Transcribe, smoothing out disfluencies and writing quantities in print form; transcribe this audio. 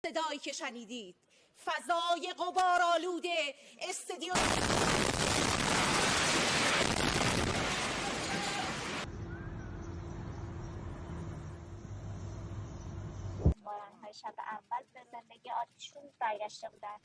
صدایی که شنیدید فضای غبارآلود استودیو. باران‌های شب اول به زندگی عادیشون برگشته بودن.